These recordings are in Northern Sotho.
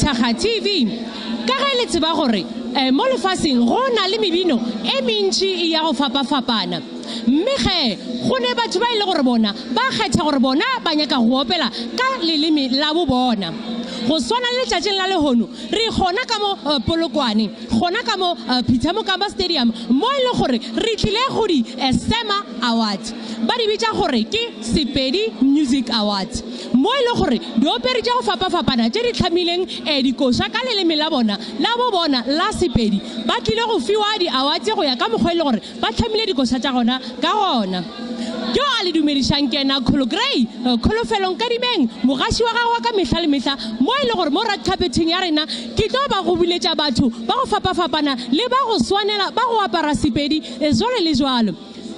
Dithakga TV. Ka ge le tseba gore eh, mo lefaseng go na le mebino e mentši ya go fapafapana. Mme ge go ne batho ba e le gore bona ba kgetha gore bona ba nyaka go opela ka leleme la bo bona. Go swana le letšatšing la lehono re gona ka mo eh, Polokwane, gona ka mo eh, Peter Mokamba Stadium mo e le gore re tlile go di eh, Sema Awards. Ba di bitša gore ke Sepedi Music Awards mo e le gore diopedi tša go fapafapana tše di hlamileng eh, dikoša ka leleme la bona la bo bona la Sepedi ba tlile go fiwa di-awards go ya ka mokgwa e le gore Ba hlamile dikoša tša gona ka gona. Yo a le dumedišang ke yena Kholo Grey, Kholofelo Nkadimeng, mogaši wa gagwe wa ka mehla le mehla, mo e le gore mo red carpeteng ya rena ke tlo ba go buletša batho ba go fapafapana le ba go swanela ba go apara Sepedi jwalo le jwalo,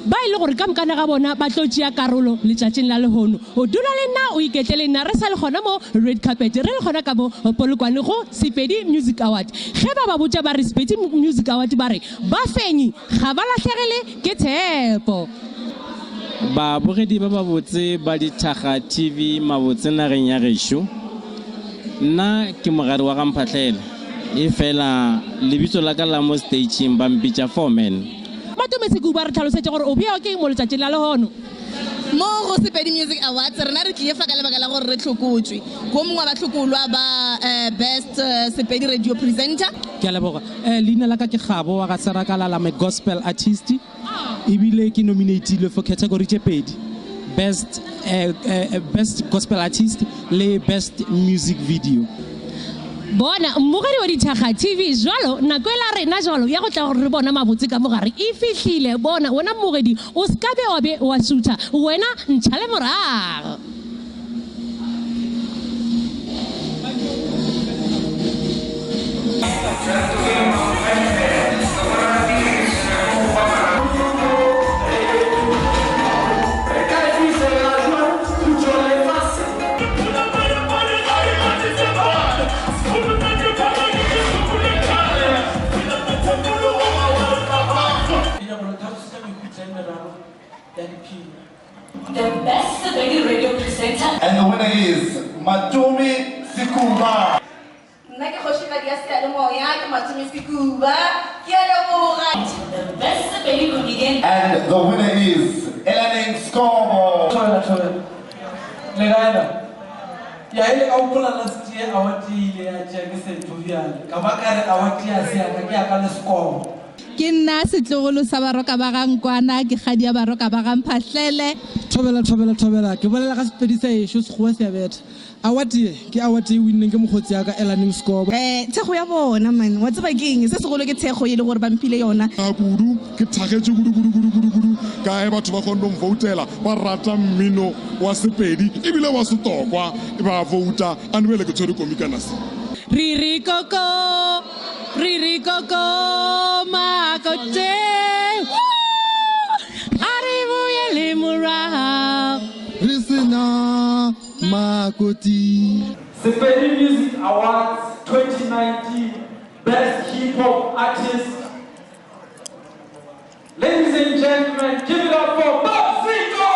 ba e le gore ka mokana ga bona ba tlo tšea karolo letšatšing la lehono. O dula le nna, o iketle le nna re sa le gona mo red carpet, re le gona ka mo Polokwane go Sepedi Music Award. Ge ba ba botša ba re Sepedi Music Award ba re Bafenyi ga ba lahlegele ke tshepo. Babogedi ba babotse ba Dithaga TV mabotse nageng ya gešo. Nna ke mogare wa ga Mphahlele, efela lebitso la ka la mo stage-ing ba mpitša Foreman. Matome Sekuba re tlhalosetše gore o bewa ke eng mo letšatšing la lehono. Mo go Sepedi Music Awards rena re tlile fa ka lebaka la gore re hlokotšwe. Ke o mongwe wa bahlokolwa ba Best Sepedi Radio Presenter. Ke a leboga. Leina la ka ke Kgabo wa ga Serakalala, I'm a gospel artist ebile ke nominatilwe for category tše pedi, best, best gospel artist le best music video. Bona, mmogedi wa Dithaga TV, jwalo nako e la rena jwalo ya go tla gore re bona mabotse ka mogare e fihlile. Bona, wena mmogedi, o se ka be wa be wa sutha, wena ntšhale morago. The best Sepedi radio presenter. And the winner is Matome Sekuba. Nna ke kgošigadi ya seyalemoya, ke Matome Sekuba. Ke a leboga. The best Sepedi comedian. And the winner is Elaneng Skobo. Thobela, thobela. Le kae na? Ya ile ka gopola last year award e ile ya tšea ke Setho bjale. Ka ba ka re award ya se ya ka ke ya ka le Skobo. Ke nna setlogolo sa Baroka ba ga Nkwana, ke kgadi ya Baroka ba ga Mphahlele. Thobela, thobela, thobela. Ke bolela ka Sepedi sa ešo, Sekgowa se a betha. Award ye, ke award ye e winneng ke mokgotsi ya ka, Elaning Skobo. Eh, thekgo ya bona man, wa tseba ke eng, se segolo ke thekgo ye le gore ba mphile yona. Kudu, ke thakgetše kudu kudu kudu kudu kudu ka ge batho ba kgonne go mvoutela, ba rata mmino wa Sepedi ebile wa Setokwa, ba vouta and bjale ke tshwere komikana se. Re re koko, re re koko, makote, a re boele morago. Re se na makoti. Sepedi Music Awards 2019 Best Hip Hop Artist. Ladies and gentlemen, give it up for Bob Zico!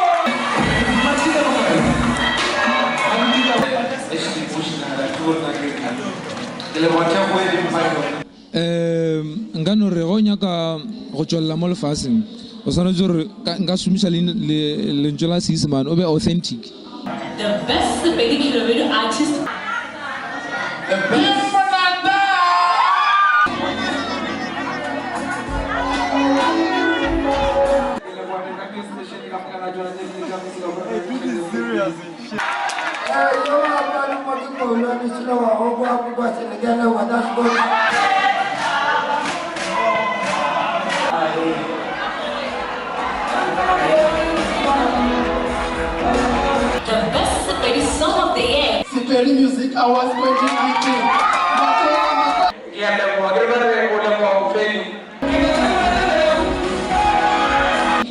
Um nka no re ge o nyaka go tšwelela mo lefaseng o swanetše gore nka šomiša lentšu la Seisemane o be authentic. The best Sepedi Khelobedu artist. The best. The best Sepedi song of the year. Sepedi Music Awards 2019. Ke a leboga, ke re ba re o leboga bofelo.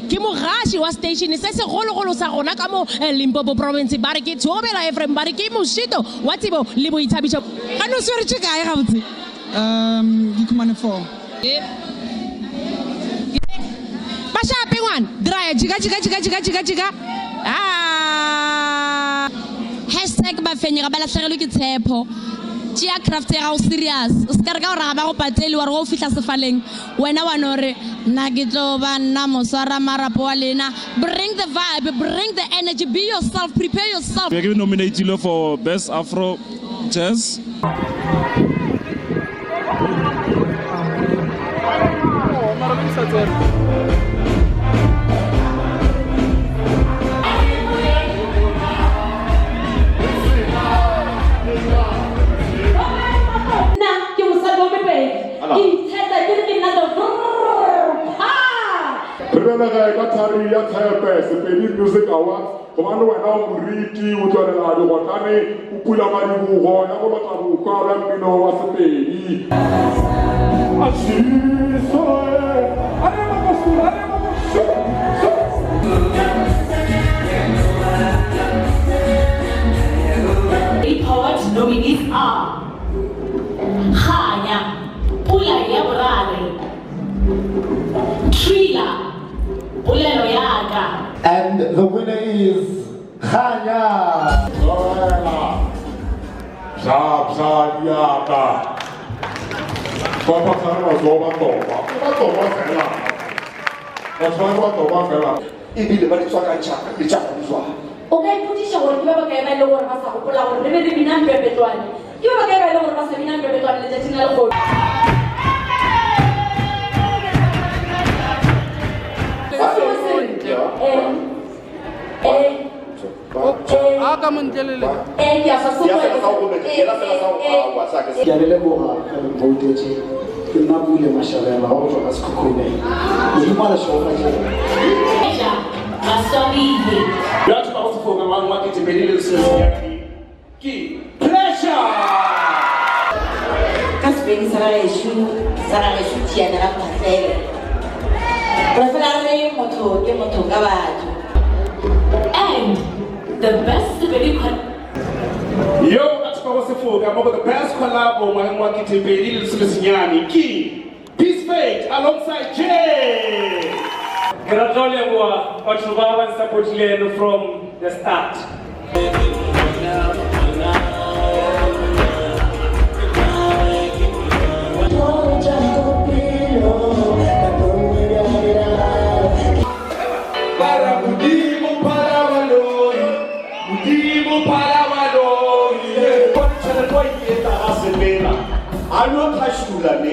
Ke mogaši wa seteišene se segologolo sa gona ka mo eh, Limpopo Province. Ba re ke Thobela Ephraim, ba re ke mošito wa tsebo le boithabišo. Gane o sweretše kae gabotse? Um, ke khumane 4. Ba shape ngwana. Draya jika jika jika jika jika jika. Ah. Hashtag bafenyi ga ba lahlegelwe ke tshepo. Tšea craft ya gago serious. O se ka re ka gore ga ba go patele wa re ge o fihla sefaleng wena wa no re nna ke tlo ba nna moswara marapo wa lena. Bring the vibe, bring the energy, be yourself, prepare yourself. Be ke nominatilwe for best afro jazz. Nna ke mosadi wa mepedi. Ke itheta ke re ke nna the vrrr pha. Re belege ka thari ya tshepe Sepedi Music Awards gobane wena o moriti o tswelela digotlane o pula madibogo ya go lota bohwa bja mmino wa Sepedi. Report nominees are Kganya, Pula ya Borare, Thriller, Polelo ya ka. And the winner is Kganya. Tlogela. Psha psha diatla. Ba ba tshware matsogo ba toba. Ba toba fela. Ba tshware ba toba fela. Ebile ba di tswakantšha le tša gone jwale. O ka ipotšiša gore ke ba bakae ba e lego gore ba sa gopola gore re be re bina mpepetwane. Ke ba bakae ba e lego gore ba sa bina mpepetwane letšatšing la lehono? Ke a le leboga ge le mpoutetše. Ke nna Pule Mashabela wa go tšwa ka Sekhukhune. Modimo a le šegofatšeng. Yo a thopago sefoka ngwageng wa 2019 ke Pleasure. Ka Sepedi sa gagešo, sa gagešo Tšiane ga Mphahlele. Re fela re re motho ke motho ka batho. And the best Sepedi Yo a thopago sefoka mo go The Best Collabo ngwageng wa 2019 ke Peace Fate alongside Jay. Ke rata go leboga batho ba ba nsupportileng from the start. Para Modimo para baloi, Modimo para baloi. Kwa tšhelete wa e etsa ga sepela, a no thašula ne.